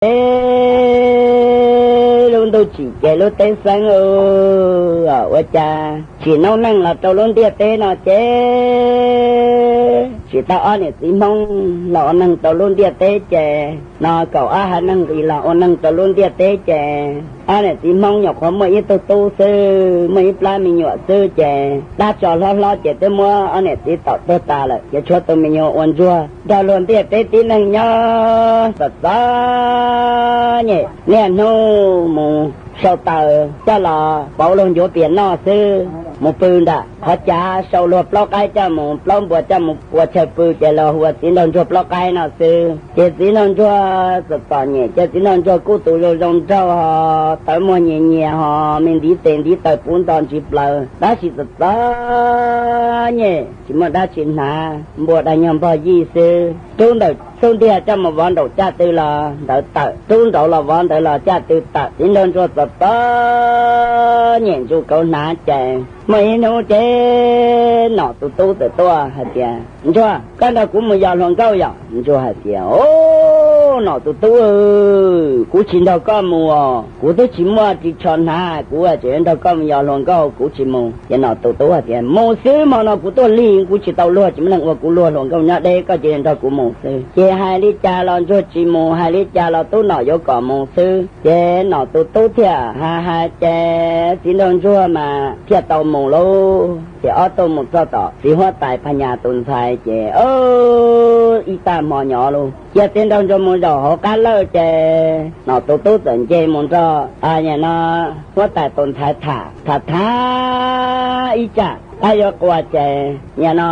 ces lub ntuj tsim ces lub teb xeeb, ua cas tsim noob neej los rau lub ntiaj teb no ces tsim tau ob niam txiv Hmoob los ua neeg rau lub ntiaj teb ces no kaum ob haiv neeg nqis los ua neeg rau lub ntiaj teb ces ob niam txiv Hmoob nyuam qhuav muaj ib tug tub xwb, muaj ib plab me nyuam xwb ces dab tsov hlob hlob ces twb muab ob niam txiv tom tuag tas lawm ces tshuav tus me nyuam ua ntsuag nrog luag ntiaj teb tib neeg nyob txom txom nyem, niaj hnub mus sau taws coj los pauv luag ncuav pias noj xwb, mus pw nram qhov cav sau luag plaub qaib coj mus, plaub npua coj mus ua chaw pw ces los hu ua txiv nraug ntsuag plaub qaib no xwb. Ces txiv nraug ntsuag txom txom nyem ces txiv nraug ntsuag kuj tus zoo zoo nraug ho, tawv muag nyias nyias ho, me ntiv tes ntiv taw puv nto ntsis plaws, tab sis txom txom nyem tsis muaj dab tsi hnav, npua dag nyog npog yij xwb. Rub ntawm xub ntiag coj mus vov nraum caj tw los ntawd tawm, rub nraud los vov ntawd los caj tw tawm, txiv nraug ntsuag txom txom nyem ntsuj kauv hnav ces muaj ib hnub ces nom tus tub txawm tuaj hais tias, Ntsuag, koj nrog kuv mus yos hluas nkauj yom? Ntsuag hais tias, O, nom tus tub, kuv tsis nrog koj mus os, kuv twb tsis muaj ris tsho hnav, kuv tseem nrog koj mus yos hluas nkauj, kuv tsis mus. Ces nom tus tub hais tias, Mus xwb, hmo no kuv tuaj lig, kuv tsis tau luag, tsis muaj neeg ua kuv luag, hluas nkauj nyob deb, koj cia li nrog kuv mus xwb. Ces hais li cas los ntsuag tsis mus, hais li cas los tub nom yuav kom mus xwb. Ces nom tus tub thiaj hais hais ces txiv nraug ntsuag mas thiaj tau mus lauj. Ces ob tug mus txog tom txiv huab tais Phas Nyas tus ntxhais ces ib tag hmo nyob lauj, cia txiv nraug ntsuag mus zaum hauv qab lawj ces nom tus tub txawm nce mus nrog no huab tais tus ntxhais tham tham tham ib tsam qab yuav qua ces no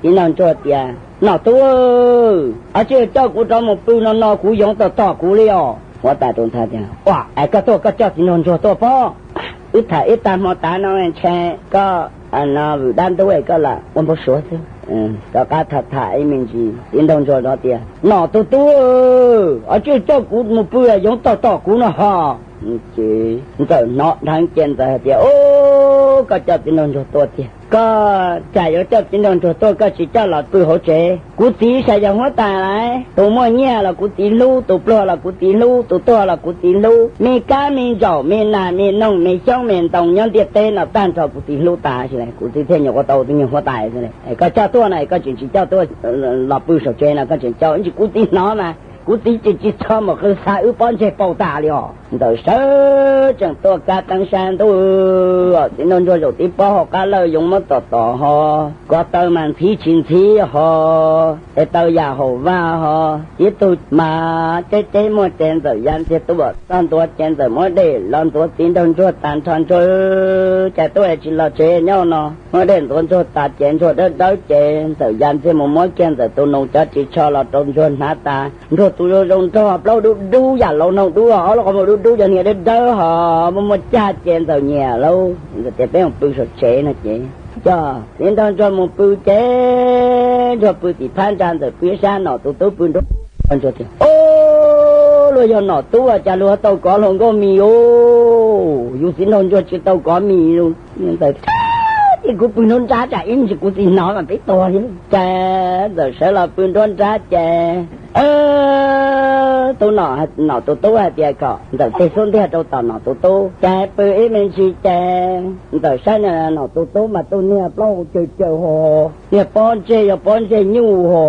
txiv nraug ntsuag tias, Nom tub, o tsis coj kuv rov mus pw no no kuv yoov tom tom kuv li os. Huab tais tus ntxhais tias, Ua es koj tuaj koj coj txiv nraug ntsuag tuaj pob? Wb tham ib tag hmo tas no ntshe koj no vwm dab ntub es koj lam ua npau suav xwb. Rov qab tham tham ib me ntsis txiv nraug ntsuag no tias, Nom tus tub, o tsis coj kuv mus pw yoov tom tom kuv no ho. Ces ntxawm hnov dheev ces ntxawm hais tias, O, koj coj txiv nraug ntsuag tuaj tiag. Koj tsam yuav coj txiv nraug ntsuag tuaj koj tsis coj los pw hauv tsev. Kuv txiv saib yog huab tais lawm, tus muaj nyiaj los kuv txiv hlub, tus pluag los kuv txiv hlub, tus tuag los kuv txiv hlub, me kab me ntsaum me nas me noog me xyoob me ntoo nyob ntiaj teb no tag nrho kuv txiv hlub tas xwb, kuv txiv thiaj nyuam qhuav tau tus nyuag huab tais xwb. Koj coj tuaj no koj tseem tsis coj tuaj los pw saum tsev no koj tseem coj ntsis, kuv txiv hnov mas kuv txiv tsis tsis txhob mus qw xa wb pob ntseg paug tas li os. Ntxawm sawv tsees tuaj kab qeeb sab ntuj, txiv nraug ntsuag zaum tib pob hauv qab lawj yoov muab tom tom ho, ko taw mas ntxhiv tsis ntxhiv ho, tes taw yam haum vaj ho, tib tug mas ceb ceb muag ces ntxawm ya ntxiag tuaj txog ntua ces ntxawm muab dej los ntxuav txiv nraug ntsuag tas nrho ntsuag, cas tuaj tsis los tsev nyob no. Muab dej ntxuav ntsuag tas ces ntsuag dawb dawb ces ntxawm ya ntxiag mus muab kiag ntxawm tus nus cov ris tsho los rau ntsuag hnav tas. Ntsuag tus zoo zoo nraug plaub dub dub yam laus noog dub, ob lub qhov muag dub dub, cov hniav dawb dawb ho muaj muaj cag ces ntxawm nyiam lauj. Ntxawm tias peb mus pw saum tsev no ces coj txiv nraug ntsuag mus pw ces ntsuag pw tim phab ntsa, ntxawm pw sab, nom tus tub pw nruab. Ntsuag tias, O, luag yog nom tub cas luag tau kov hluas nkauj mis os, yus txiv nraug ntsuag tsis tau kov mis lauj. Ntxawm tias, Ces kuv pw nruab nrab tsam ib ntsis kuv txiv hnov mas peb tuag li. Ces ntxawm sawv los pw nruab nrab ces tub, nom tus tub hais tias kom ntxawm teg xub ntiag rau tom nom tus tub ces pw ib me ntsis ces ntxawm saib na, nom tus tub mas tus niag plaub hau caws caws ho, niag pob ntseg yog pob ntseg nyuj ho,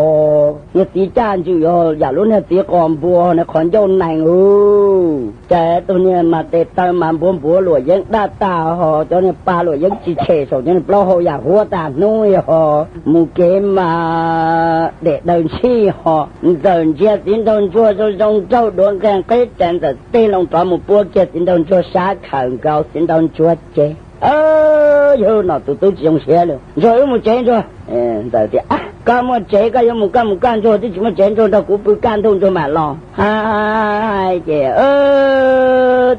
niag txiv caj ntswm yog yam lub niag txiv qos npua, niag qhov ncauj nees hu. Ces tus niag mas tes taw mas npuav npuav luam yeeb daj tag ho, cov niag pa luam yeeb tsis tshem saum cov niag plaub hau yam huab tas hnub li ho, mus kev mas dem daws ntshij ho. Ntxawm ntsia txiv nraug ntsuag zoo zoo nraug duav nqeg qeb ces ntxawm tig loo rov mus puab kiag txiv nraug ntsuag sab khawm nkaus txiv nraug ntsuag ces, Yog nom tus tub tsis zoo siab li, Ntsuag wb mus tsev Ntsuag. Ntxawm tias, Koj muaj tsev koj yuav mus koj mus koj, Ntsuag twb tsis muaj tsev, Ntsuag nrog kuv pw kaj ntug Ntsuag mam los. Hais ces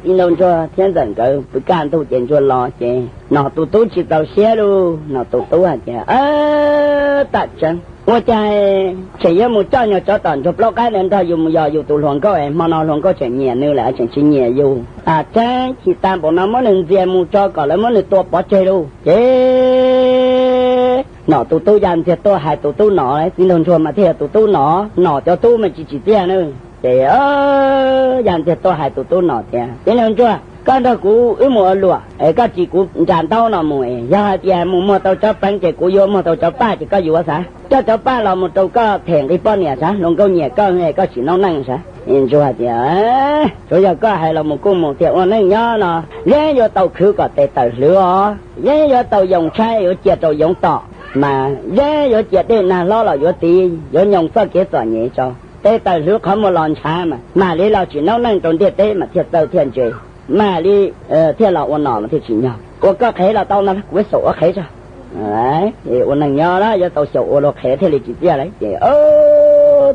txiv nraug ntsuag thiab ntxawm nkawd pw kaj ntug ces ntsuag los ces nom tus tub tsis txaus siab lauj. Nom tus tub hais tias, Tam tseeb ua cas tseem yuav mus coj nyuag tsov tom ntsuag plaub qaib ntawd nrog yus mus yos yus tus hluas nkauj es hmo no hluas nkauj tseem nyiam nws lawm tseem tsis nyiam yus. Tam tseeb chim tag npaum no muab nws ntxias mus tso kom lawv muab nws tua pov tseg lauj. Ces nom tus tub ya ntxiag tuaj hais tus tub nom, txiv nraug ntsuag mas thiaj yog tus tub nom, nom cov tub mas tsis tsim txiaj na. Ces yam ntxiag tuaj hais tus tub nom tias, Txiv nraug ntsuag, koj nrog kuv wb mus ua luam es koj ris kuv nra ntaub no mus es yog hais tias mus muag tau cov peev ces kuv yuav muag tau cov paj ces koj yuav xav coj cov paj los mus rau koj them nqi poj niam xav, hluas nkauj nyiam koj es koj tsis noob neej xav. Ntsuag hais tias, Tsuav yog koj hais los mus kuj mus tiag, ua neej nyob no yeej yuav tau khwv kom tes tawm hlwv os, yeej yuav tau yoo tshaib yuav cia rau yoov tom, mas yeej yuav cia dej nag hlob los yuav tiv, yuav nyoos txoj kev txom nyem tso. Tes tawm hlwv qhov muag los ntshav mas mam li los tsis noob neej rau ntiaj teb mas thiaj txawj thiaj ntse, mam li thiaj los ua nom mas thiaj tsim nyog. Ua koj qhev los tau no, kuv xyaum ua qhev tso. Ua neeg nyob yuav tau xyaum ua luag qhev thiaj li tsis txiaj lawm. Ces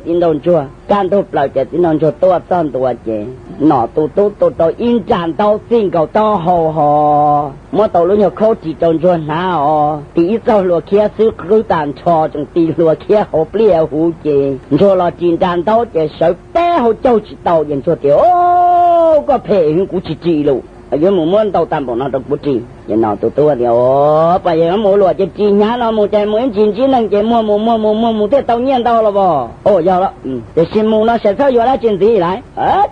txiv nraug ntsuag kaj ntug plaws ces txiv nraug ntsuag tuaj txog ntua ces nom tus tub tu rau ib nra ntaub txij nkaus taub hau ho muab tau lub nyuag khaub ris rau ntsuag hnav os, tis ib txoj hlua khiab xwb qwb tag nrho tseem tis hlua khiab hauv pliaj huv ces ntsuag los ris nra ntaub ces sawv peb hau caug tsis tau ces ntsuag tias, Koj phem heev, kuv tsis ris lus, yuav mus muab ntau tag npaum no rau kuv ris. Ces nom tus tub tias, Poj yawg, mus ua luam ces ris hnyav no mus ces mus ib ntsis ntsib neeg ces muag mus muag mus muag mus thiaj tau nyiaj ntau los as. Yog los, tiam sis mus no sawv txhawj yuav dab tsi ntxiv lawm?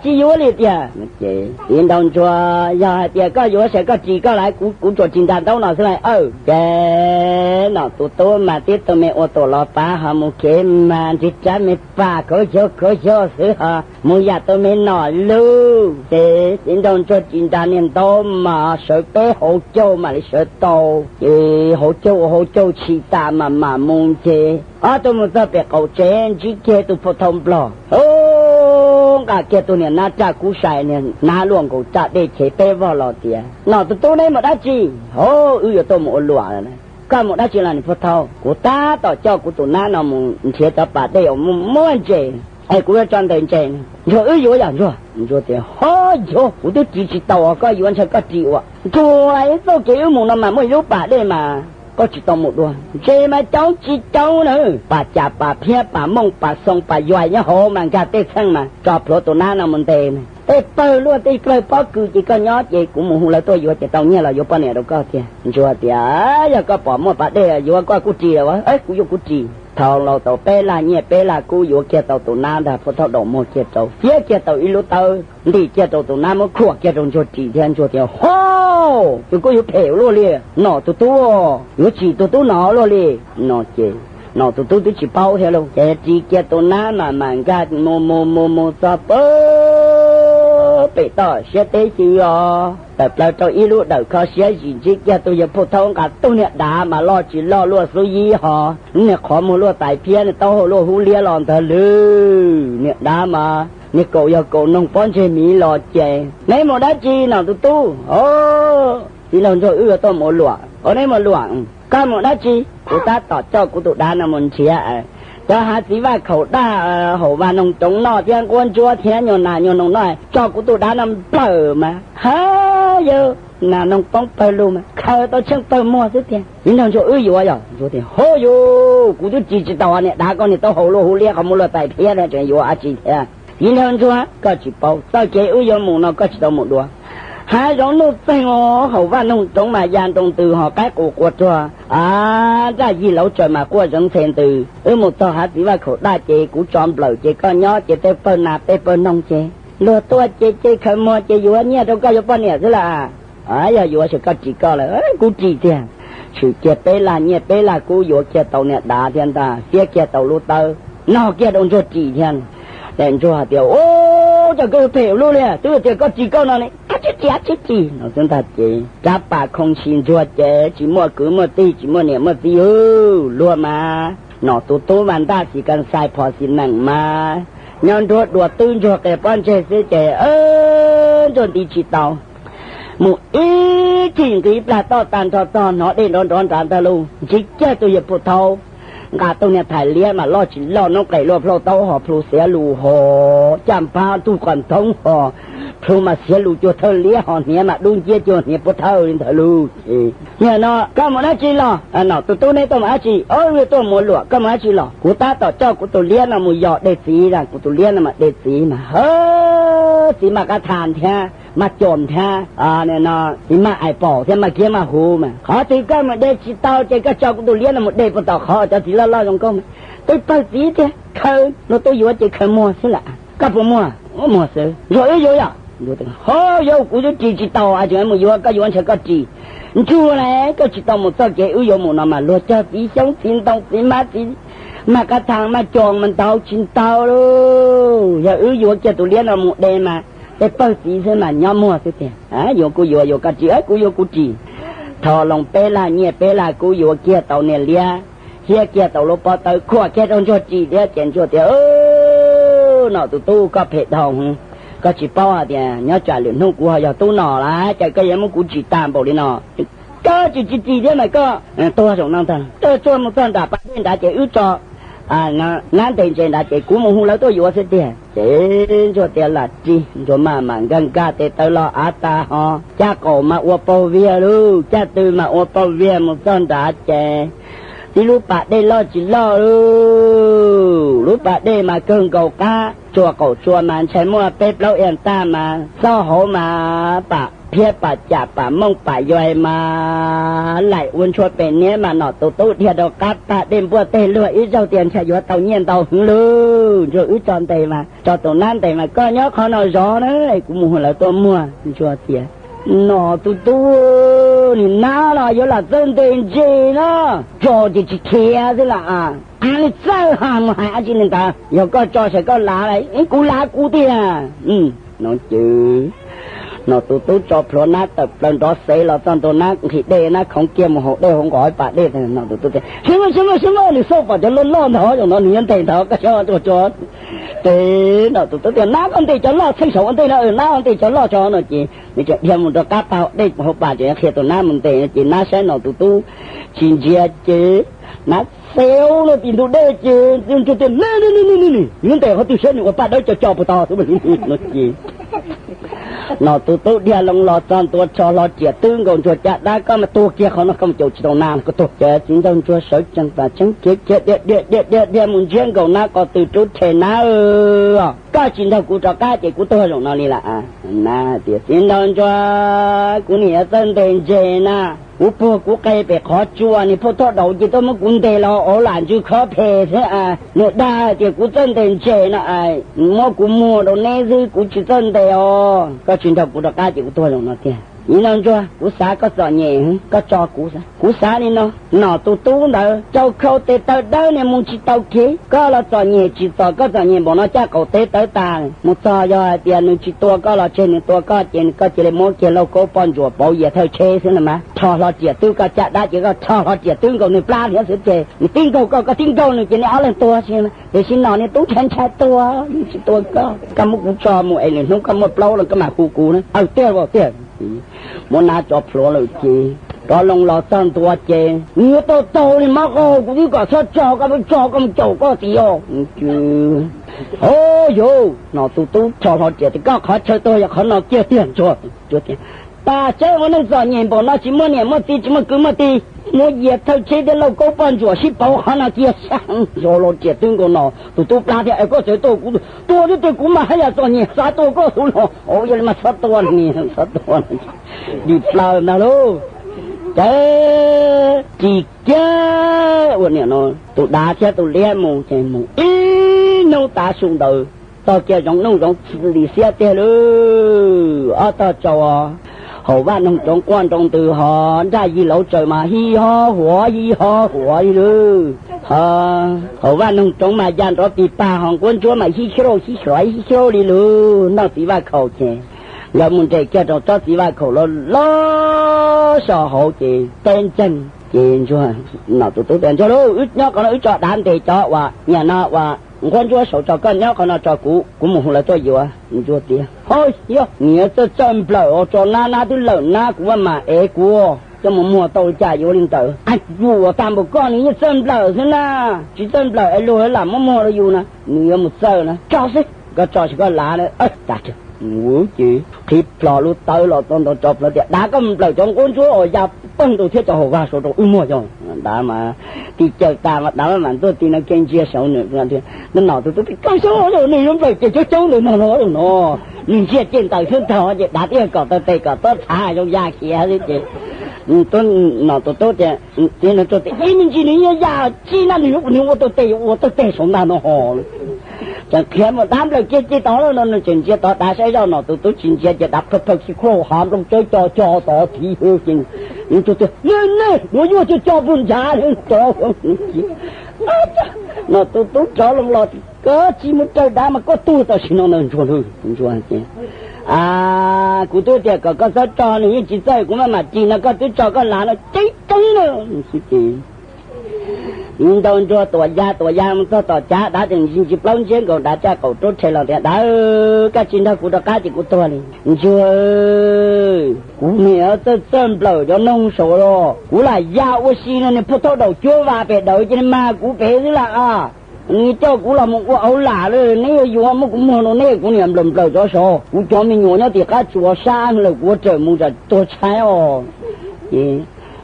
Tsis yuav li tiag. Ces txiv nraug ntsuag, Yog hais tias koj yuav sawv koj ris koj lawm, kuv tsuas ris nra ntaub no xwb lawm. Ces nom tus tub mas tib tug me ua tuam los pav ho mus kev mas nrig rab me pas khaub xyaug khaub xyaug xwb ho mus yam tus me nom lug. Ces txiv nraug ntsuag ris nra niag ntaub mas sawv peb hau caug mam li sawv tau. Ces hau caug ua hau caug tshis tas mas mam mus ces ob tug mus txog pem qaum tsev ntsib kiag tus phuj thau nplog, nqa kiag tus niag nab raj kub sai, niag nab luaj nkaus raj dej chev peb vog los tias, Nom tus tub, neb mus dab tsi? Hov, wb yuav tuaj mus ua luam. Koj mus dab tsi los niag phuj thau? Kuv tab tom coj kuv tus nab no mus nrhiav cov pas dej uas muaj ntses es kuv yuav tso ntes ntses. Ntsuag, wb yuav yom ntsuag? Ntsuag tias, Hov, yog kuv twb ris tsis tau, koj yuav ntshe koj ris ua. Ntsuag, ib txoj kev wb mus no mas muaj ib lub pas dej mas koj tsis tau mus dua. Ntses mas coob tsis coob na, pas cas pas phiab pas mooj pas xoo pas yuais nyob hauv mas nkag tej txheej mas tso plhuav tus nab no mus ntes. Tej pawg luaj tej pawg pob kws ces koj nyob ces kuv mus hu lawv tuaj yuav ces tau nyiaj los yuav poj niam rau koj tiag. Ntsuag tias, Yog koj pom muaj pas dej yuav koj kuj ris, kuv yuav kuv ris. Thau laus tau peb lag nyiaj peb lag kub yuav kiag tau tus nab ntag, phuj thau daus muag kiag rau, fiab kiag tau ib lub tawb ntim kiag rau tus nab muab khuam kiag rau ntsuag ris thiab. Ntsuag tias, Hov, tus kuj yuav phem luaj li, nom tus tub, yuav tsim tus tub no luaj li no ces nom tus tub twb tsis paub thiab lauj. Ces ris kiag tus nab mas mam nkag mus mus mus mus txog pem toj siab teb xwb os, tawm plaws rau ib lub dawm kho siab zim ntsib kiag tus yawg phuj thau nqa tug niag dav mas loj tsis loj luaj xub yib ho, niag qhov muag luaj tais phiab, niag taub hau luaj hub liab los ntawd lawm. Niag dav mas niag kaus yog kaus noog pob ntseg miv los ces, Neb mus dab tsi nom tus tub? Txiv nraug ntsuag, wb yuav tuaj mus ua luam. Ov, neb mus luam? Koj mus dab tsi? Kuv tab tom coj kuv tus dav no mus nrhiav cov hav txiv vaj khaum daj, haum vaj noog roov noj thiab nquab ntsuab thiab nyuag nas nyuag noog noj, tso kuv tus dav no nplawm mas ha, yawg, nas noog poob pawg lug mas khaws tau tsheej pawg muag xwb tiag. Txiv nraug ntsuag, wb yuav yog? Ntsuag tias, Hov, yog kuv twb ris tsis tau niag dav, koj niag taub hau luaj hub liab qhov muag luaj tais phiab thiab tseem yuav dab tsi thiab? Txiv nraug ntsuag, koj tsis paub, txoj kev wb yuav mus no koj tsis tau mus dua. Hav zoov nuj txeeg, haum vaj noog roov mas ya nroo ntws ho qaib qus quas ruag, nraj yig lauv tsaws mas quaj zeev ntxhe ntws. Wb mus txog hav txiv vaj khaum daj ces kuv tso nplawm ces koj nyob ces tej pawg nas tej pawg noog ces luag tuaj ces ces khaws muag ces yuav nyiaj rau koj yuav poj niam xwb las. Yog yuav ces koj ris koj lawm, kuv ris tiag. Tshwm kiag peb lag nyiaj peb lag kub yuav kiag tau niag dav thiab ntag, fiab kiag tau lub tawb, nog kiag rau ntsuag ris thiab. Ces ntsuag hais tias, Ub, cas koj yuav phem ua luaj li, twb tias koj ris koj no ne, ab tsis ris ab tsis ris no xwb ntag ces rab pas khoo ntshis ntsuag ces tsis muaj kwv muaj tij tsis muaj niam muaj txiv, luag mas nom tus tub mas ntaj xis kas xais phom xis neem mas nyob nruab dua twb ntsuag qia pob ntseg xwb ces ntsuag nti tsis tau. Mus ib chim nqis plag toj tag nrho txog hnov dej nrov nrov nrad ntag lauj, ntsib kiag tus yawg phuj thau nqa tus niag thais liab mas loj tsis loj noob qes luaj plhauj taub ho plhu xiav lus ho caj npab tug qos nthoob ho plhu mas xiav lus cuag thawj liab ho hniav mas dub nciab cuag hniav pub thawj li ntawd lauj. Ces nim no koj mus dab tsi los? Nom tus tub, neb tuaj mus dab tsi? Wb tuaj mus ua luam. Koj mus dab tsi los? Kuv tab tom coj kuv tus liab no mus yos de txiv. Kuv tus liab no mas de txiv mas hawb, txiv maj qab tha thiab maj cos thiab, txiv maj ais paum thiab maj kiab maj huv mas qhov twg koj mus de tsis tau ces koj tso kuv tus liab no mus de puag tom qhov cov txiv loj loj zoo nkauj mas twb pawg txiv tiag, khaws luag tuaj yuav ces khaws muag xwb lam. Koj puas muag? Muag xwb. Ntsuag, wb yuav yom? Ho yog kuv twb ris tsis tau, tseem mus yuav koj yuav ntshe koj ris. Ntsuag na, koj tsis tau mus txoj kev wb yuav mus no mas luag cog txiv xyoob txiv ntoo txiv hmab txiv, mas qab thas mas cog mas ntau tsis ntau lauj. Yog wb yuav kiag tus liab no mus de mas tej pawg txiv xwb mas nyob muag xwb tiag. Yuav kuj yuav, yuav koj ris, kuv yuav kuv ris. Tho loo peb lag nyiaj peb lag kub yuav kiag tau niag liab, thiab kiag tau lub pob tawb khuam kiag rau Ntsuag ris thiab ces Ntsuag tias, Nom tus tub, koj phem dhau, koj tsis paub hais tias nyob tsam lwm hnub kuv ho yog tub no lawm ces koj yuav muab kuv ris tag npaum li no. Koj tsis tsis ris thiab mas koj tuag zaum no ntag. Koj tsuag mus txog nram pas dej nrad ces wb tso nab ntes ntses nrad ces kuv mus hu lawv tuaj yuav xwb tiag. Ces Ntsuag tias lam ris, Ntsuag maj mam nkag nkag tes taw los av tas ho caj qaum mas ua paug viag lauj, caj tw mas ua paug viag mus txog nrad ces tib lub pas dej loj tsis loj lauj, lub pas dej mas kawg nkaus qab, tsuas qaum tsua mas ntshai muaj peb plaub ib tag mas xauj hauv mas pam phiab pam cam pam mooj pam yuais mas laim ua ntshua pem niab mas Nom tus tub dhia rau qab pas dej npuaj teg luag ib zaug tias ntshai yuav tau nyiaj ntau heev lauj. Ntsuag, wb tso ntes mas, tso tus nab ntes mas koj nyob qhov no zov na, kuv mus hu lawv tuaj muag. Ntsuag tias, Nom tus tub, nim nab los yuav lam txawj ntes ntses na, tso ces tsis khiav xwb las. Av li txawj ha mus hais dab tsi li ntawd, yog koj tso ces koj lav lawm, kuv lav kuv tiag. No ces Nom tus tub tso plhuav nab tawm plaws nrov xev los txog ntua, nab nqhis dej, nab khoov kiag mus haus dej hauv nqos pas dej. Nom tus tub tias, Sib muaj, sib muaj, sib muaj, nws xauj pom cov loj loj ntawd zaum no nws yuav ntes ntawd, koj tso, koj tso. Ces Nom tus tub tias, Nab, koj ntes cov loj txheej saum ua ntej no, nab, koj ntes cov loj tso no ces nws tseem dhia mus rau qab pas hauv dej hauv pas ces qhia tus nab mus ntes no ces nab saib Nom tus tub tsis ntsia ces nab xev lawm tim ntug dej ces Ntsuag tias, Neb, neb, neb, neb, neb, neb yuav ntes qhov twg saib nws ua paj dawb co co puag tod xwb no ces Nom tus tub dhia loo los txog ntua rho hlo riam twb nkaus Ntsuag caj dab, Koj mas tuag kiag qhov no, koj mus caum tsis tau nab, koj tuag. Ces txiv nraug Ntsuag sawv tsees tas tseeb khiav khiav dhia dhia dhia dhia mus ntsiab nkaus nab qos tw rub rhe, Nab, koj tsis nrog kuv rov qab ces kuv tuag zaum no li lawm. Nab tias, Txiv nraug Ntsuag, kuv nim yuav txawj ntes ntses na, kuv puag kuv qe pem qhov tsua, niag phauj thoj daus ces tuaj muab kuv ntes los ua lam ntsws khob phem xwb. Nws dag tias kuv txawj ntes ntses no, muab kuv muag rau neb xwb, kuv tsis txawj ntes os. Koj tsis nrog kuv rov qab ces kuv tuag zaum no tiag. Txiv nraug Ntsuag, kuv xav koj txom nyem, koj tso kuv xwb. Kuv xav li no, Nom tus tub ntawd rau khau tes taw dawb niag mus tsis tau kev, koj los txom nyem tsim txom koj txom nyem npaum no, caj qaum tes taw tas mus txog, yog hais tias nws tsis tua koj los tseg, nws tua koj ces koj cia li muab kiag lauj kaub poj ntsuam pauv yias thawj tsheb xwb no mas. Rho hlo riam twb koj caj dab ces koj rho hlo riam twb nkaus nws plab thiab xwb ces nws tib nkaug koj, koj tib nkaug nws ces neb ob leeg tuag xwb. Tiam sis Nom niag tub ntshai ntshai tuag, nws tsis tua koj. Koj muab kuv tso mus es lwm hnub koj muaj plaub los koj mam hu kuv na. Aws, tiag los tiag. Muab nab tso plhuav lawm ces rov loo los txog ntua ces nws yuav tau taug li mab qau, kuv twb kom txhob tso koj, tso koj mus caum koj tid os. Ho yog Nom tus tub rho hlo riam tias, Koj qhov chaw tuag yog qhov no kiag tiag Ntsuag. Tas saib ua neej txom nyem npaum no, tsis muaj niam muaj txiv, tsis muaj kwv muaj tij, muab yias thawj tsheb thiab lauj kaub poj ntsuam sib pauv qhov no cia, rho hlo riam twb nkaus Nom tus tub plab thiab, Es koj txawm tuaj kuv tua thiab tiag, kuv mas haj yam txom nyem xav tua koj xwb los. Yog li mas txhob tua, txhob tua, dim plaws ntag lauj. Ces ris kiag ua niam no tus dav thiab tus liab mus ces mus ib hnub tav su ntawd txog kiag zoov nuj zoov lis xiab tiag lauj. Ob tog tsau haum vaj noog roov quaj nroo ntws, ho nraj yig lauv tsaws mas hij ho huav hij ho huav li lauj. Ho haum vaj noog roov mas ya nrov tis pag, ho nquab ntsuab mas hij xyauj hij xyauj hij xyauj li lauj. Noj txiv vaj khaum ces nkawd mus nres kiag rau tsob txiv vaj khaum loj loj so hauv ces teb ntseeg. Ces Ntsuag, Nom tus tub tias, Ntsuag lauj, wb nyob qhov no wb tso dav ntes cov uas niam no uas nquab ntsuab saud tso, koj nyob qhov no tso kuv, kuv mus hu lawv tuaj yuav. Ntsuag tias, Ho yog, niam txawj txawj nplawm os, tso nab nab twb lawm nab, kuv maj mam ev kuv coj mus muag tau li cas yuav li ntawd. Yus uas tag npaum koj nws yeej txawj nplawm xwb na, tsis txawj nplawm es luag lam muab muag rau yus na, nws yuav mus txawj na. Tso xwb, koj tso ces koj lav na. Ces qhib plho lub tawb los txog ntawd tso plhuav tias, Dav, koj mus nplawm cov nquab ntsuab uas ya pawg ntawd thiab cov haum vaj saud rau wb muag yog. Dav mas tig cawm tas mas dav maj mam ntxuaj tig no ke ntsia saud nws. Nom tus tub tias, Koj xyov nws yuav nplawm ces coob coob ntawd no los no, nws ntsia ceg ntawd xwb ntag ces dav twb yog kom taw tes kom tob txhav zoo ya khiav xwb ces Nom tus tub tias, Txiv nraug Ntsuag tias, Ib me ntsis nws yeej ya tsis na, nws yuav ua taw tes, yuav ua taw tes saum ntag no ho. Tseem qhia mus dab nplawm kiag ci tod no, nws tseem ntsia tod dav saib zoj, Nom tus tub tsis ntsia ces dav plhaw plhaw khi khuaj hav nplooj tsawb co co tod thiv. Ces Ntsuag tias, nej duav yuaj co co puag nrad. Nom tus tub rov loo los, koj tsis mus raws dav mas koj tuag tam sim no ntag Ntsuag. Ntsuag tias, kuv twb tias kom koj txhob tso, nws yeej tsis txawj, kuv maj mam ris no koj twb tso koj lav no ceeb ceeb na. Ntaus Ntsuag tuam ya tuam ya mus txog tom cav, dav tseem ntsis plaub ntsiab nkaus, dav caj qaum rub rhe los tias, dav, koj tsis nrog kuv rov qab ces kuv tuag li. Ntsuag, kuv niam txawj txawj nplawm cov noog saud los, kuv lam ya ua si no niag phuj thaub daum cuab vas pem dawm ces nws mag kuv pem xwb las. Nws coj kuv los mus ua auv lam lawm, neb yuav yuav muab kuv muag rau neb, kuv niam nplawm nplawm cov saud, kuv cov me nyuam nyob tim qab tsuas sab lawm, kuv rawm mus tsam tuag tshaib os.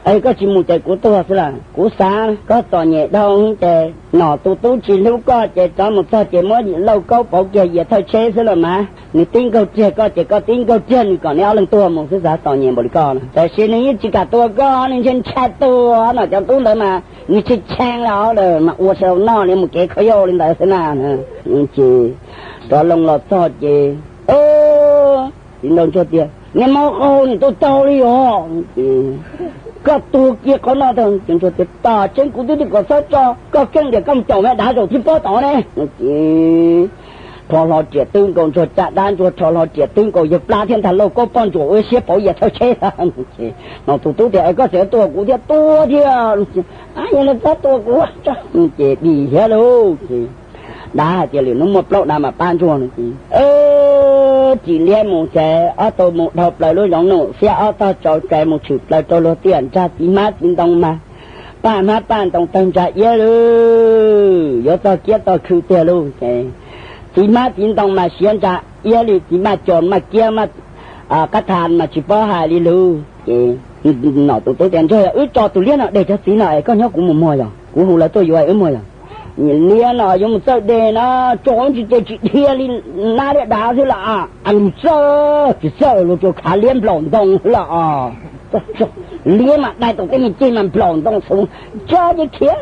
Koj tsis mus ces kuv tuag xwb las. Kuv xav koj txom nyem dhau ces Nom tus tub tsis hlub koj ces rov mus txog ces muab Lauj Kaub pauv kiag yias thawj tsheb xwb los mas, nws tib nkaug riag koj ces koj tib nkaug riag nws kom neb ob leeg tuag mus xwb, xav txom nyem npaum li koj. Tab sis nws yeej tsis kam tua koj, nws ntshai ntshai tuag no, cov tub ntawd mas nws tshee tshee li os, mas ua sawv daws noj li mus kev khaub yau li ntawd xwb na. Ces rov loo los txog ces txiv nraug Ntsuag tias, niag mob qau nws tuaj tau li os. Koj tuag kiag qhov no tag. Ces Ntsuag tias, tam tseeb kuv twb tias kom txhob tso, koj keej tias koj mus caum me dav zaum thib pob tod ne. Ces rho hlo riam twb nkaus Ntsuag caj dab, Ntsuag rho hlo riam twb nkaus yawg plab thiab ntag, Lauj Kaub poj ntsuam ua siab pauv yias thawj tsheb. Ces Nom tus tub tias, es koj tseem tua kuv thiab? Tua thiab. Yog li txhob tua kuv. Ces dim thiab lauj. Ces dav hais tias, lwm hnub muaj plaub dav mam pab Ntsuag no. Ces tsis liab mus ces ob tug mus dhau plaws lub zoov Num Xiab ob tog tsau tsaws mus tshwm plaws rau luag tiaj nrag txiv hmab txiv ntoo mas paj hmab paj ntoo tawg ntsa iab lauj, yuav txog kiab txog khw tiag lauj. Ces txiv hmab txiv ntoo mas siav ntsa iab li, txiv maj cos maj kiab maj qab tha mas tsis paub hais li lauj. Ces Nom tus tub tias, Ntsuag, yog wb tso tus liab no de cov txiv no es koj nyob kuv mus muag yog, kuv hu lawv tuaj yuav wb muag yog. Liab no yuav mus txawj de no, tso ntsis ces tsis dhia li nab liab dav xwb las. Txawj tsis txawj luag tsuas khav liab nplaum ntoo xwb las. Liab mas dai tau tej me ceg mas nplaum ntoo xwb, tso ces khiav.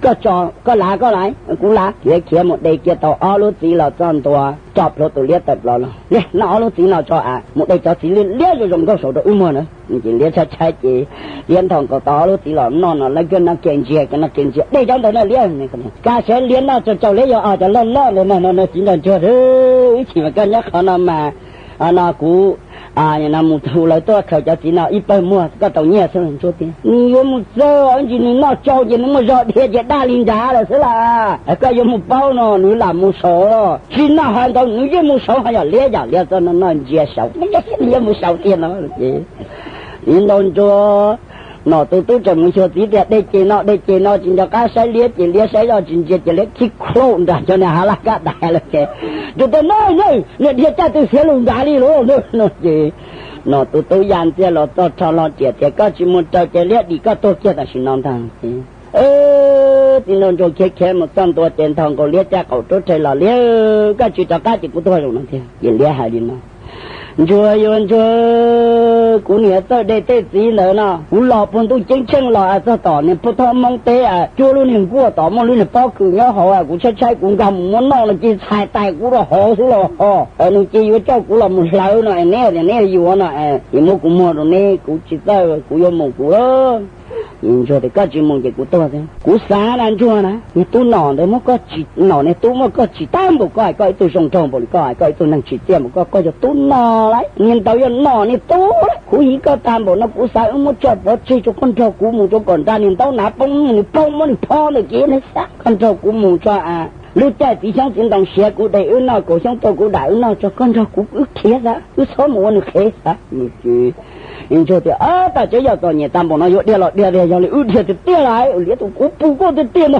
Koj tso, koj lav koj las, kuv lav. Khiav khiav mus de kiag tau ob lub txiv los txog ntua, tso plhuav tus liab tawm plaws los, noj ob lub txiv no tso, mus de cov txiv liab zoo zoo nkauj saud rau wb muag na. Ces liab tshaib tshaib ces liab nthos nkaus tau ob lub txiv los noj no, lawv kawg noj kiag ntsia, noj kiag ntsia, de cov ntawd na liab. Kaj siab liab noj tsau tsau liab yog os, cov loj loj ntawd no. Txiv nraug Ntsuag, ib chim mas koj nyob qhov no mas, no kuv mus hu lawv tuaj khaws cov txiv no ib pawg muag koj tau nyiaj xwb. Ntsuag tias, nws yuav mus txawj ntsis, nws noj tsau ces nws muaj zog dhia ces daj li nrad lawm xwb las. Koj yuav mus paub no, nws lam mus saud, tsis noj hais ntawd nws yeej mus saud, ho yog liab yam liab txoj no noj ntsia saud, nws yeej mus saud tiag no. Ces txiv nraug Ntsuag, Nom tus tub tseem mus xyuas txiv tias, de ces no, de ces no, tsis nco qab saib liab ces liab saib zoj tsis ntsia ces liab khib khlaum nram cov niag hav laj kab dais lawm ces, Ntsuag tias, na na, niag dhia caj twg xiav lus nrad li lauj no. Ces Nom tus tub ya ntxiag los txog rho hlo riam tias, koj tsis mus raws ces liab dim koj tuag kiag tam sim no ntag. Txiv nraug Ntsuag khiav khiav mus txog ntua ces nthos nkaus liab caj qaum rub rhe los, liab, koj tsis rov qab ces kuv tuag zaum no tiag. Ces liab hais li no, Ntsuag yuav Ntsuag, kuv niam txawj de tej txiv ntawd no, kuv los puag ntuj ceeb tsheej los txog tom niag pub thob Hmoob teb, cuab lub niag nkuaj tom muaj lub niag pob kws nyob hauv, kuv tshaib tshaib kuv nkag mus muab noj no ces txhais tais kuv rau hauv xwb los ho. Nws ces yuav coj kuv los mus hlawv no, neb tias neb yuav no, ces muab kuv muag rau neb, kuv tsis txawj, kuv yuav mus kuv. Ntsuag tias, koj tsis mus ces kuv tuag xwb. Kuv xav na Ntsuag na, niag tub Nom ntawd muab koj tsis, Nom niag tub muab koj tsis tag npaum koj hais, koj ib tug zoo nraug npaum li koj hais, koj ib tug neeg tsim txiaj npaum koj, koj yog tub Nom lauj, niag ntawd yog Nom niag tub lauj. Kuv hiv koj tag npaum no kuv xav wb muab tshuaj pov tseg rau koj nrog kuv mus rau kom nra niag ntaub nav poob, nws poob muab nws phob ntawm kev neb xav, koj nrog kuv mus tso. Lub caij txiv xyoob txiv ntoo siav kuv de wb noj, kaum xyoob tuaj kuv dam wb noj tso, koj nrog kuv wb khiav xav, wb txhob mus ua nws qhev xav. Ntsuag tias, tam tseeb yog txom nyem tag npaum no yuav dhia los dhia, yog li wb dhia tiag tiag lauj, liab tus kuv pum koj tiag tiag no.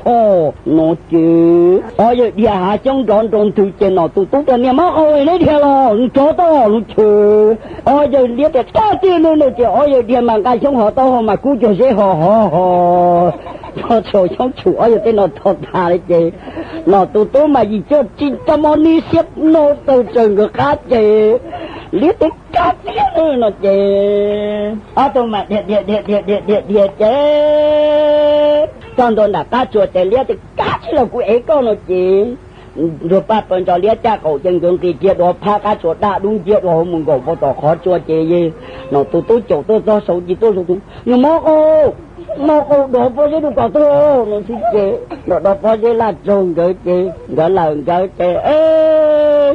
No ces ob yawg dhia hav xyoob nrov nroo ntws ces Nom tus tub tias, niag mob qau neb dhia los nws rov tau no ces ob yawg liab tias, koj tiag no no ces ob yawg dhia mas nqa xyoob hov taub hau mas kub cuag zeb ho ho ho, txhos xyoob tshum ob yawg tej no tho tas li ces Nom tus tub mas yim cuaj tsis tau mob nib siab no tawg tsaws nkawd qab ces liab tias, koj tiag no ces ob tug mas dhia dhia dhia dhia dhia dhia ces txog ntua nram qab tsuas ces liab tias, koj tsis los kuv ev koj no ces Ntsuag paj paws ntso liab caj qaum ces nkawd nqis kiag dua phab qab tsua daj dub nciab dua hauv mus nkaum pov tom qhov tsua ces yog nom tus tub caum tuaj txog saud ces tuaj saud tias, Yog mov qau, mov qau dov pob zeb rau kom tuag no xwb ces nram dov pob zeb laj raug nkawd ces nkawd lawm nkawd ces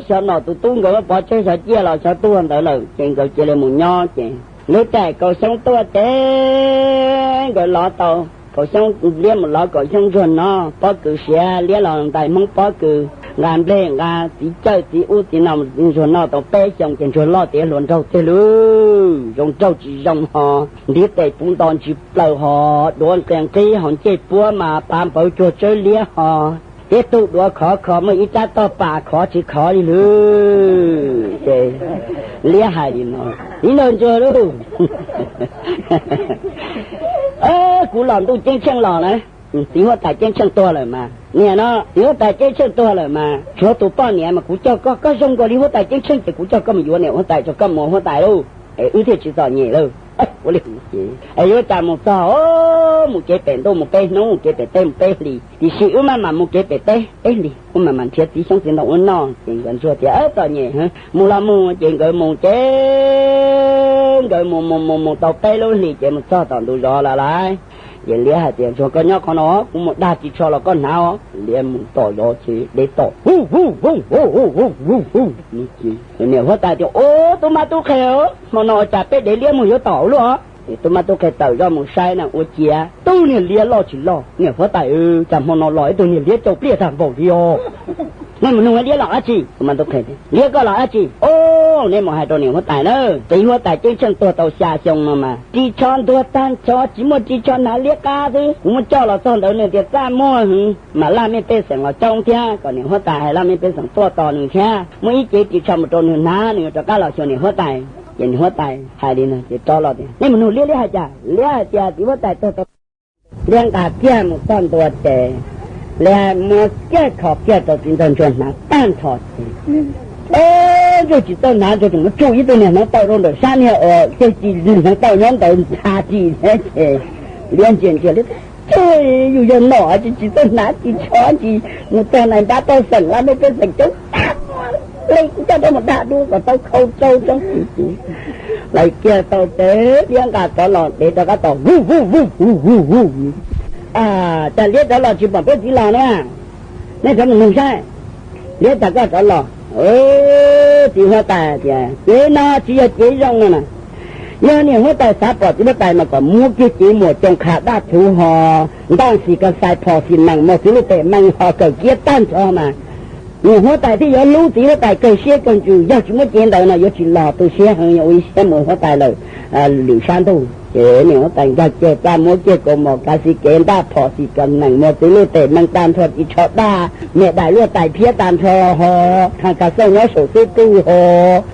xyov nom tus tub nkawd pov tseg xyov ciaj los xyov tuag ntawd lawm ces nkawd cia li mus nyob ces lub caij kaum xyoob tuaj ces nkawd lov tau kaum xyoob, liab mus lov kaum xyoob ntsuag no pob kws siav, liab los ntais hmoob pob kws, nqa nplej nqa txiv cawj txiv ub txiv no, ntsuag noj tau peb xyoos ces ntsuag loj tiav hluas nraug tiag lauj, zoo nraug tsis zoo ho, ntiv tes puv nto ntsis plaws ho, duav nqia nqib ho, ncej puab mas pav npawv cuag tsawb liab ho, tib tug duav khov kho muaj ib rab toj pas khov tsis khov li lawm ces liab hais li no, Txiv nraug ntsuag lauj, kuv los ntuj ceeb tsheej los na, txiv huab tais ceeb tsheej tuag lawm mas. Niam no, txiv huab tais ceeb tsheej tuag lawm mas, tshuav tus poj niam mas kuv coj koj, koj zoo nkaus li huab tais ceeb tsheej ces kuv coj koj mus yuav niam huab tais tso koj mus ua huab tais lauj, es wb thiaj tsis txom nyem lauj. Ua li ces es yuav cas mus txog, mus kev pem ntuj mus peb hnub, mus kev pem teb mus peb hlis, tiam sis wb maj mam mus kev pem teb peb hlis, wb maj mam nrhiav txiv xyoob txiv ntoo wb noj ces nkawd ntsuag tias txom nyem, mus los mus ces nkawd mus ces nkawd mus mus mus mus tau peb lub hlis ces mus txog tom ntug zos lawm lauj. Ces liab hais tias, Ntsuag, koj nyob qhov no, kuv mus dag ris tsho los koj hnav os. Liab mus tom zos ces dev tom hu hu hu hu hu hu hu. Niam huab tais tias, Ub, tub mab tub qhe, hmo no ua cas peb dev liab muag yuav tom ua luaj? Tub mab tub qhe tawm zoj mus saib na ua ciav tub niag liab loj tsis loj. Niam huab tais, Cas hmo no los ib tug niag liab cau pliaj tag npaum li os? Nej mus nug liab los dab tsi? Tub mab tub qhe, Liab, koj los dab tsi? Ub, nej mus hais rau niam huab tais na, txiv huab tais ceeb tsheej tuag tau xya xyoo no mas ris tsho ntuag tag nrho tsis muaj ris tsho hnav, liab qab xwb. Kuv muab coj los txog ntawd nws tias txaj muag heev mas laj mej pej xeem los coob thiab, kom niam huab tais hais laj mej pej xeem tuaj tos nws thiab muab ib cev ris tsho mus rau nws hnav, nws yuav rov qab los xyuas niam huab tais. Ces niam huab tais hais li no ces rov los tias, Nej mus nug liab, liab hais cas? Liab hais tias txiv huab tais tuag tau Liab nqa kiag mus txog ntua ces liab muab kiag kho kiag rau txiv nraug ntsuag hnav tag nrho ces, ntsuag tsis txawj hnav, ntsuag tseem muab tsuj ib tug niag hneev taw rau ntawm sab niag uas ceg ci, hneev taw nyob ntawd ntha ris thiab ces liab ntsia ntsia liab, Yus yog nom tsis txawj hnav ris tsho ntsis, mus txog nais npab toj xeem laj mej pej xeem coob tag, hle kuv coj rov mus dag dub kom tau khau rau tsob ris ces lawv kiag tau ces liab nqa rov los dev rov qab tos, Vuj vuj vuj vuj vuj vuj. Cas liab rov los tsis pom peb txiv los na? Nej rov mus nug saib. Liab, cas koj rov los? Txiv huab tais tias, Cev no tsis yog cev zoo no na. Yog niam huab tais xav pom txiv huab tais mas kom muab kiag cev muam coos qha daj thuv ho, ntaj xis ka xais phom xis nees mos txwv luj tes mees ho kawm kiab tag nrho mas niam huab tais thiaj yuav hlub txiv huab tais kawg siab kawg ntsws. Yog tsis muab cev ntawd no yuav tsis los tu siab heev, yuav ua ib siab mus huab tais lawm lwm sab ntuj. Ces niam huab tais nkag kiag plab muab kiag kaus mom kav xis kev ntaj phom xis ka nees mos txwv luj tes mees tag nrho, ris tsho daj, me dais luaj tais phiab tag nrho ho, thaj ka xauj nyob saum xub pwg ho,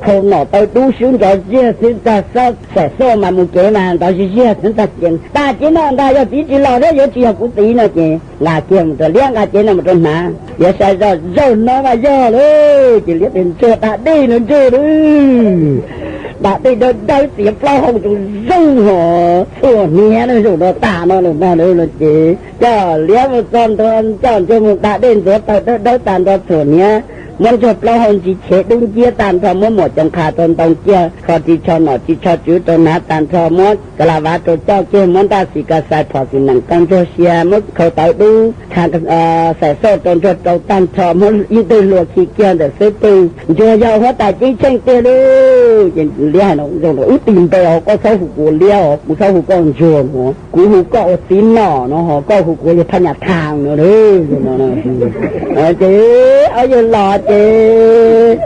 khau nom taw dub swb nrov ziag xwb ntag, xav xauj mas mus kev mas nrov ziag ziag xwb ntag ces, Tag cev no ntag, yog txiv tsis los thiab yuav tsis yog kuv txiv no ces nqa kiag mus rau liab, nqa cev no mus rau hnav, liab saib zoj, Zaum no mas yog lawm. Ces liab tias, Ntsuag, da dej no ntsuag lauj, da dej dawb dawb txiav plaub hau zoo zoo ho, txhuam hniav no zaum no tas no lawm ntag lauj. Ces coj liab mus txog ntua, coj ntsuag mus da dej ntxuav taw dawb dawb tag nrho txhuam hniav, muab ntsuag plaub hau ntsis chev dub nciab tag nrho, muab muam coos qha rau ntoo kiag, kho ris tsho nom ris tsho tswv rau hnav tag nrho, muab ka la vav rau coj kiag, muab ntaj xis ka xais phom xis nees rau ntsuag sia, muab khau tawv dub, thaj xais xauj rau ntsuag rau tag nrho, muab ib ntwg hlua khi kiag ntawm xub pwg, Ntsuag yog huab tais ceeb tsheej tiag lauj. Ces liab hais no, Zoo, wb tig npe os, koj txhob hu kuv liab os, kuv txhob hu koj ntsuag os, kuv hu koj ua txiv nom no ho koj hu kuv yawg Phaj Nyas Thas no lauj. Ces ob yawg los ces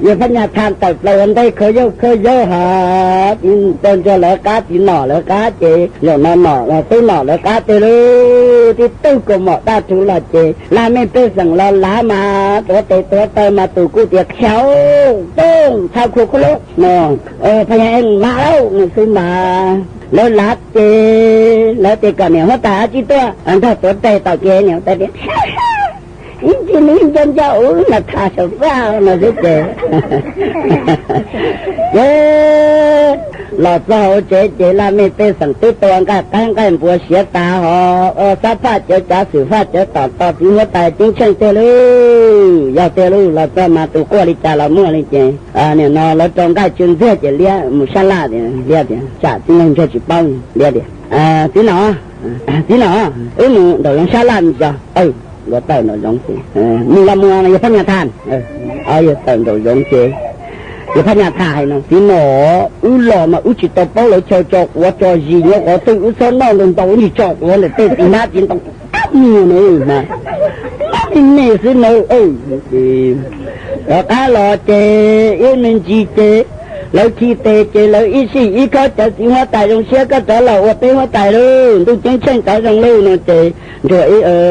yawg Phaj Nyas Thas tawm plaws ua ntej khaws yawg khaws yawg ha, txiv ntsuag lawv qab, txiv nom lawv qab ces zaum no nom tub nom lawv qab tiag lauj. Tib tug kaus mom daj rhuv los ces laj mej pej xeem los lav mas tuav tes tuav taw mas tus kuj tias, Khiav tooj txha khua khuab lub no, Phaj Nyas Ees mas lauj, nws xwb mas. Lawv lav ces lawv tias kom niam huab tais dab tsi tuaj nrog tuav tes tom kev, niam huab tais tias, Ib ntsis nws nco nco ub mas tham saum faj no xwb ces, ces Los txog hauv tsev ces laj mej pej xeem twb tua nqaij qaib nqaij npua siav tas hos, xab phaj cawv cav xwm faj cawv tom tos txiv huab tais ceeb tsheej tiag lauj. Yog tiag lauj, los txog mas tus quaj li cas los muaj li ces nim no lawv rau nqaij tsw ntxiag ces liab mus sab laj tias, liab tias tsam txiv neej ntseg tsis paub, liab tias, txiv nom, txiv nom, wb mus nraum zoov sab laj mus tso. Nkawd tawm nraum zoov ces, mus los mus yawg Phaj Nyas Thas. Yawg tawm nraum zoov ces yawg Phaj Nyas Thas hais no, txiv nom, wb los mas wb tsis tau paub lawv chaw tso quav tso zis nyob qhov twg, wb txhob noj ntau ntau, wb nim tso quav ntawm tej txiv hmab txiv ntoo tab mus na, tab me me xwb na. Rov qab los ces ib me ntsis ces lawv khi tes ces lawv ib sij ib khob cawv, txiv huab tais zoo siab koj rov los ua peb huab tais lauj, ntuj ceeb tsheej rov zoo lauj no ces ntsuag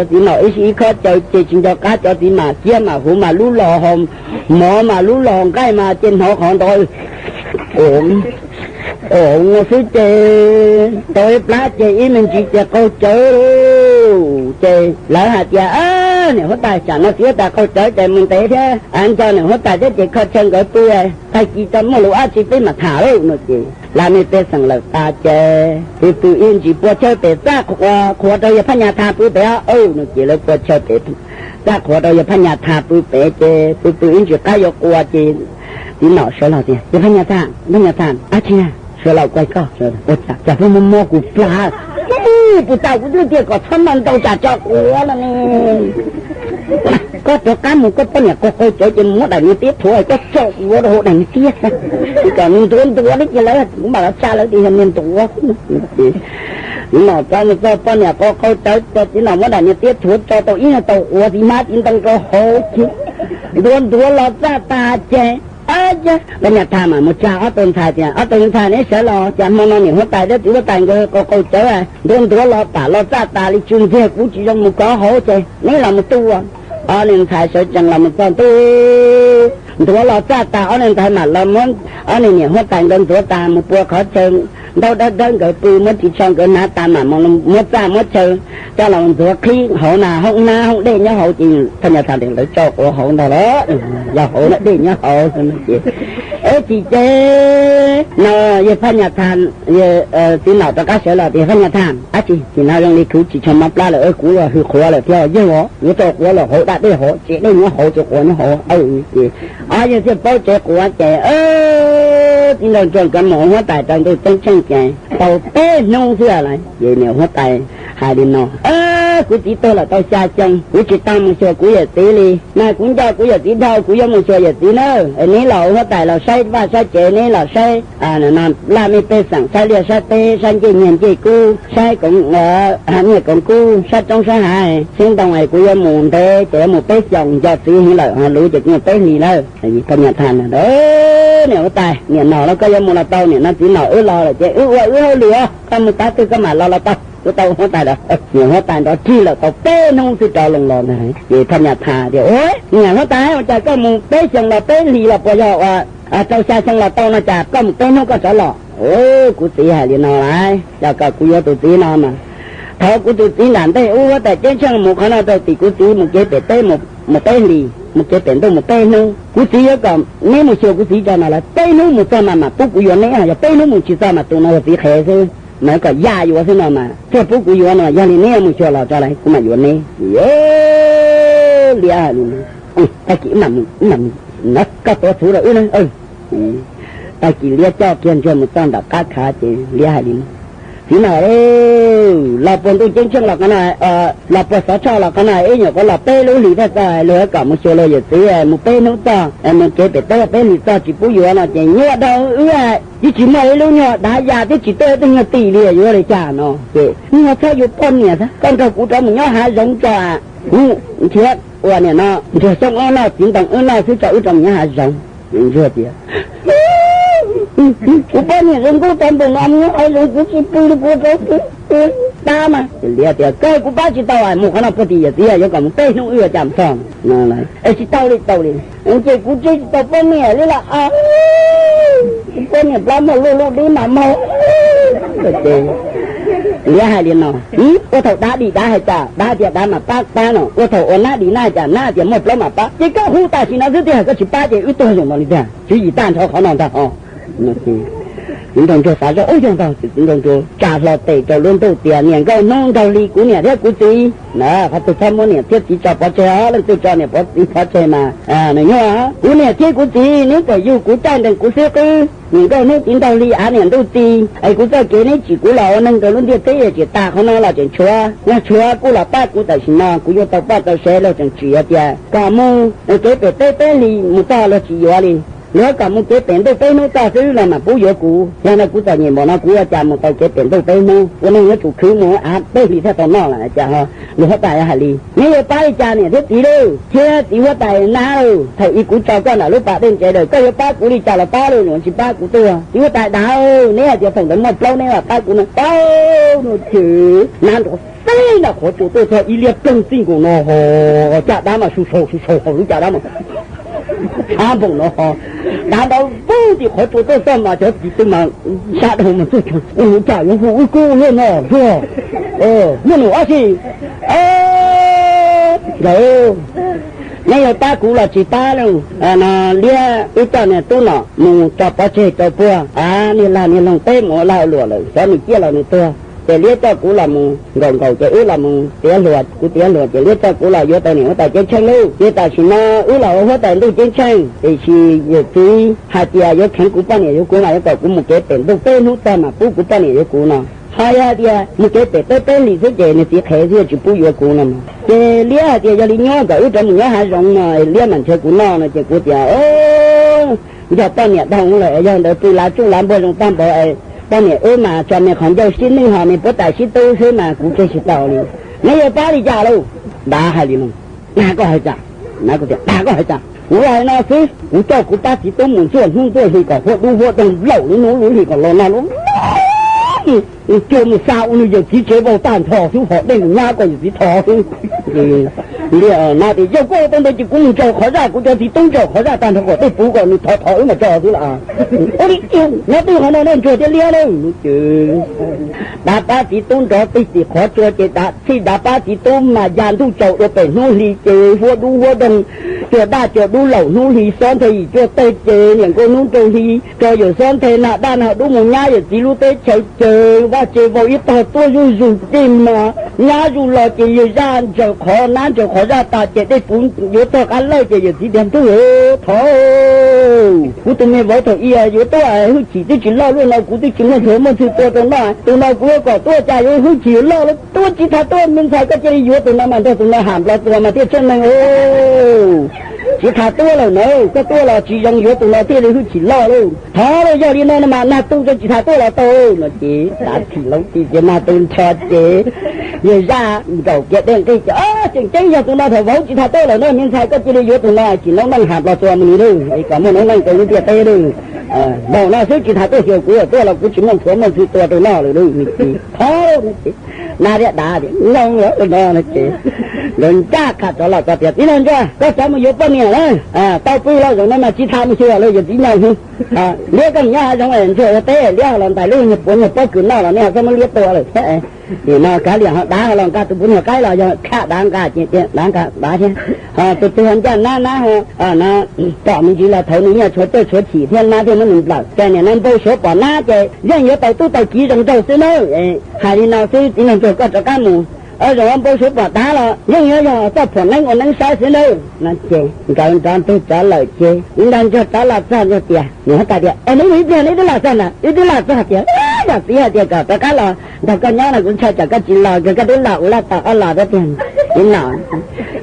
txiv nom ib sij ib khob cawv ces tsis nco qab cov txiv mam ciab mam huv mam lub los, mov mam lub los, nqaij mas ces hnov qhov ntawd ua xwb ces tau ib plab ces ib me ntsis ces qaug cawv lauj. Ces lawv hais tias, niam huab tais, tsam no txiv huab tais qaug cawv ces mus ntev thiab, nco niam huab tais thiab ces kho chaw nkawd pw, tag kis tso muaj lus dab tsi peb mam tham lauj no ces laj mej pej xeem lawm tas ces pw pw ib ntsis pua chaw pem txaj qhuav rau yawg Phaj Nyas Thas pw pem os no ces lawv pua chaw pem txaj qhuav rau yawg Phaj Nyas Thas pw pem ces pw pw ib ntsis qab yuav qua ces txiv nom sawv los tias, yawg Phaj Nyas Thas, Phaj Nyas Thas, dab tsi na? Sawv los kuv hais koj, ua cas pheej mob mob kuv plab? Puas tas kuv twb tias kom txhob noj ntau tsam tso quav no ne. Koj rov qab mus, koj poj niam qaug qaug cawv ces mus muab daim niag tiab thuav, koj tso quav rau hauv daim niag tiab, kom nws ntuav ntuav li ces lawv, kuv mam los tsa lawv tias yog niag ntuav. Txiv nom rov mus txog poj niam qaug qaug cawv ces txiv nom muab daim niag tiab thuav tso tau ib nyuag tau quav txiv hmab txiv ntoo rau hauv ces ntuav ntuav los txaj tas ces Phaj Nyas Thas mam mus tsa ob tug ntxhais tias, ob tug ntxhais, neb sawv los, cas hmo no niam huab tais thiab txiv huab tais nkawd qaug qaug cawv, ntuav ntuav los pam los txaj tas li tsw ntxiag, kuv tsis zoo mus kov hauv ces neb los mus tu. Ob niag ntxhais sawv tsees los mus txog ntuj, ntuav los txaj tas, ob niag ntxhais mam los muab ob niag niam huab tais nkawd ntxuav tas mus pua qhov chaw ntaub dawb dawb nkawd pw, muab ris tsho nkawd hnav tas mam muab txaj muab chaw coj los ntxuav qhib hauv na, hoob hnab hoob dej nyob hauv ces Phaj Nyas Thas tias lawv tso quav hauv ntag lauj, yog hauv na, dej nyob hauv ces, eb tsis ces no yawg Phaj Nyas Thas, txiv nom rov qab sawv los tias, Phaj Nyas Thas, dab tsi tim no zoo li khwv tsis tshua mob plab lawm, kuv los hws qhuav lawm thiab yawg os, yuav tso quav los hauv dab dej hauv ces dej nyob hauv ces quav nyob hauv ces, o yawg thiaj paub tsev quav ces txiv nraug ntsuag nkawd mus ua huab tais rau ntuj ceeb tsheej ces tau peb hnub xwb lawm ces niam huab tais hais li no, kuv txiv tuag lawm tau xya xyoo kuv tsis tau mus xyuas kuv yawm txiv li, mas kuv nco kuv yawm txiv dhau, kuv yuav mus xyuas yawm txiv na. Neb los ua huab tais los saib vaj saib tsev, neb los saib laj mej pej xeem, saib liaj saib teb, saib ncej nyiag ncej kub, saib koov nyiaj koov kub, saib roob saib hav xeev ntoo es kuv yuav mus ntev ces yuav mus peb xyoos, nco txiv heev lawm ho luv ces kuv mus peb hlis lawm. Phaj Nyas Thas, niam huab tais, niam nom los koj yuav mus los tau, nim no txiv nom wb los lawm ces wb ua wb hauj lwm os, koj mus tav twg koj mam los los tau, wb tau huab tais lawm. Niam huab tais nrov rig lawm tau peb hnub xwb rov loo los ntag. Ces Phaj Nyas Thas tias, niam huab tais, ua cas koj mus peb xyoos los peb hlis los puas yog ua rau xya xyoo los tau no, cas koj mus peb hnub koj rov los? Kuv txiv hais li no lawm, yog kom kuv yuav tus txiv no mas, thaum kuv tus txiv nram ntej ub huab tais ceeb tsheej mus qhov no rau tim kuv txiv mus kev pem teb mus peb hlis, mus kev pem ntuj mus peb hnub. Kuv txiv yuav kom neb mus xyuas kuv txiv tso no lawm, peb hnub mus txog mas mam pub kuv yuav neb, yog peb hnub mus tsis txog mas tus no yog txiv qhev xwb, mas kom yaj yuav xwb no mas thiaj pub kuv yuav no, yog li neb yuav mus xyuas los tso lawm kuv mam yuav neb. Liab hais li no, tag kis wb mam mus, koj tuav txhuv rau wb na. Tag kis liab coj kiag ntsuag mus txog nram qab khav ces liab hais li no, txiv nom, los puag ntuj ceeb tsheej los qhov no, los puag xov tshoj los qhov no, ib nyuam qhuav los peb lub hlis thiaj txog, luag kom mus xyuas luag yawm txiv mus peb hnub txog, mus kev pem teb peb hlis txog tsis pub yuav no ces nyuaj dhau wb, twb tsis muaj ib lub nyuag dav ya, twb tsis tuaj ib tug nyuag tim li yuav li cas no ces nyuag txhob yuav poj niam xwb, koj nrog kuv rov mus nyob hav zoov tso, kuv nrhiav ua niam no nrog xyoob wb noj txiv ntoo wb noj xwb tso, wb rov mus nyob hav zoov. Ntsuag tias, kuv poj niam zoo nkauj tag npaum no mus nyob hav zoov kuv tsis pw li, kuv rov pw pab mas. Liab tias, kawg kuv pab tsis tau, mus qhov no puag tim yawm txiv yuav kom mus peb hnub wb yuav cas mus txog no, es tsis tau li tau li, ces kuv tseg tsis tau poj niam li los, kuv poj niam plab muag luj luj dib mas mob. Liab hais li no, ua thaum dab dim dab hais cas dab tias dab mas pab pab no, ua thaum ua nab dim nab hais cas nab tias muaj plaub mas pab, ces koj hu tam sim no xwb tiag, koj tsis pab ces wb tuag zaum no li tiag, tswv yim tag nrho qhov no ntag os. Txiv nraug ntsuag xav zoj ub yog ntag, txiv nraug ntsuag tsa hlo tes rau lub ntuj tias, Niam nkauj hnub nraug hli, kuv niam thiab kuv txiv. Qhov twg txhob muab niam thiab txiv tso pov tseg os, leej twg tso niam pov txiv pov tseg mas nws nyuaj. Kuv niam thiab kuv txiv neb txawm yug kuv caij nrees kuv xwb qwb, niam nkauj hnub txiv nraug hli av niam ntuj txiv, es kuv txoj kev neb tsim kuv los ua neeg rau lub ntiaj teb es tsis tas qhov no los tseem tshuav. Yog tshuav kuj los pab kuv tam sim no, kuv yuav tau poj tau sev. Luag tseem tsim hais tias kom mus kev pem teb peb hlis mus txog luag tsis yuav li. Luag kom mus kev pem ntuj peb hnub txog xwb los mam pub yuav kuv. Yog no kuv txom nyem npaum no kuv ua cas mus tau kev pem ntuj peb hnub? Ua neeg yuav tsum khwv mus av peb hlis thiaj tau noj lawm. Cas ho luag huab tais hais li, neb yuav pab li cas niam thiab txiv lauj, thiab txiv huab tais nab lauj? Thaum ub kuv tso koj nram lub pas dej ntsev lawm, koj yuav pab kuv li cas los pab lauj, tsis pab kuv tuag. Txiv huab tais dav, neb hais tias thaum ntawd muaj plaub neb mam pab kuv no. Paub no ces nab nrov xeb nram qhov tsua tuaj txog ib liab ploog txij nkaus no ho, caj dab mas su sau su sau hauv lub caj dab mas tshab npaum no ho. Dav nrov vog tim qhov tsua tuaj txog mas cov txiv tub mas sab dhau mas txog, ua cas yuav hu wb kub luaj no tuag? Muaj num ob si. Nkawd, neb yuav pab kuv los tsis pab lauj? No liab wb coj niag tub nom mus tso pov tseg rau puag niag lag niag loog peb mus ua lag ua luam lawm, xyov nws ciaj los nws tuag. Ces liab coj kuv los mus nkaum nkaum ces wb los mus tiav hluas, kuv tiav hluas ces liab coj kuv los yuav tau niam huab tais ceeb tsheej lauj. Ces tam sim no wb los ua huab tais ntuj ceeb tsheej, tiam sis yawm txiv hais tias yuav kheev kuv poj niam yuav kuv mas yuav kom kuv mus kev pem ntuj peb hnub txog mas pub kuv poj niam yuav kuv no. Ho yog hais tias mus kev pem peb peb hlis xwb ces niag txiv qhev xwb tsis pub yuav kuv no. Ces liab hais tias yog li nyob kom wb rov mus nyob hav zoov no, liab mam nrhiav kuv noj no. Ces kuv tias, nco poj niam dhau lawm, yog ntawd pw lav tsuj lav npuag zoo tag npaum, poj niam wb mas tso me qhov ncauj sib nwj ho me puab tais sib tub xwb mas kuv tseg tsis tau li. Neb yuav pab li cas lauj? Dav hais li no, dag koj hais cas? Kuv tias, dag koj hais cas? Kuv hais no xwb, kuv coj kuv pab txiv tub mus ntxuaj hnub ntxuaj hli kom huab dub huab doog laum lub hnub lub hli kom los nag lub, nws cuag mus xa ua nws yawm txiv tsev vau tag nrho xwb, hom dej mus nyab kom yawm txiv tho xwb. Liab na tias, yog koj ua tau ntawd ces kuv mus ntsaws qhov zaj, kuv cov txiv tub ntsaws qhov zaj tag nrho kom dej puv kom nws thov thov wb mam tso xwb las. Ua li, nyob twj qhov no nej ntsuag thiab liab lauj. Dav pab txiv tub nrov twg tim qhov tsua ces dav txhij dav pab txiv tub mas ya ntuj tsaus dua pem hnub hli ces huab dub huab doog, cua daj cua dub laum hnub hli xob nthe yim cuaj tawg ces niam nkauj hnub nraug hli tso yawm xob nthe nag daj nag dub mus nyab yawm txiv lub teb chaws ces vaj tse vau ib tog tuaj zuj zus dej mas nyab zuj los ces yawg zaj ntsaws qhov nab ntsaws qhov zaj tas ces dej puv yuav tog qab lawj ces yawm txiv tias, ntuj thov, kuv tus me vauv thaum ub yuav tuaj hwj chim twb tsis loj luaj no kuv twb tsis muaj ntxhuav muaj ntxhw tua rau noj, tus no kuv yuav kom tuaj cas yuav hwj chim yuav loj lawm, tuaj tsis tham tuaj me ntxhais koj cia li yuav tus no mas nrog tus no ham nplo tua mas thiaj tseeb neeg. Tsis tham tuaj lawm na, koj tuaj los tsis zoo yuav tus no thiaj li hwj chim loj lauj. Thov lauj, yog li no no mas nag tu tsis tham tuaj los tau no ces dav thim laub ti ces nag tu nrho ces yawg zaj nkaum kiag dej nqig ces, tseem ceeb yog tus no thaum vauv tsis tham tuaj lawm na, me ntxhais koj cia li yuav tus no tsis noob neej ham nplo tua mus li lauj, es kom muaj noob neej rau lub ntiaj teb lauj. Npaum no xwb tsis tham tuaj xyuas kuv, tuaj los kuv tsis muaj ntxhuav muaj ntxhw tua rau noj lawm lauj. Thov na thiab dav tias, zoo lawm no ces nkawd ncaj qha rov los txog tias, txiv nraug ntsuag, koj rov mus yuav poj niam na, tau pw los zoo no mas tsis tham mus xyuas lawm yawm txiv nyob hwv. Liab koj mus nyob hav zoov ntsuag ua teb, liab ho los ntais lub nyuag puav nyuag pob kws noj los nej ho txhob muab liab tua lawm thiab. Nim no kav liam ho dav ho los nqa tus puav nyuag qaib los yog khaj dav nqa ces tias dav nqa dav thiab. Ho tus twg ho ncaj nab nab ho no pom me ntsis los thauv nws nyiaj tshuav cawj tshuav chim thiab nab thiaj muab nws nplawm. Ces nim no npau suav pom nab ces yeej yuav tau tub tau kiv zoo nraug xwb nawb. Hais li no xwb txiv nraug ntsuag koj rov qab mus. Zoo npau suav pom dav los yeej yuav yog txoj phuam neeb ua neeb saib xwb nawb no ces nkawd nrov ntug rov lawm ces txiv nraug ntsuag rov los txog ntsuag tias, nws huab tais tias, neb mus ib pliag neb twb los txog na, wb twb los txog tias, yog txiv hais tias kom rov qab los nrog koj nyob no kuv ntshai tsam koj tsis los, koj twb los ua laj tom qab los thiab tiag. Txiv nom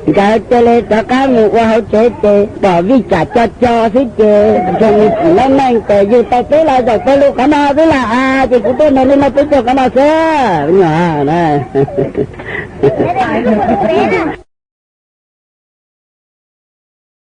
nkawd cia li rov qab mus ua hauv tsev ces pom vij tsam co co xwb ces nrog me txiv lab neej ces yug tau peb los zaum peb lub qhov no xwb las as ces kuv tuaj nrog nej noj peb caug qhov no xwb.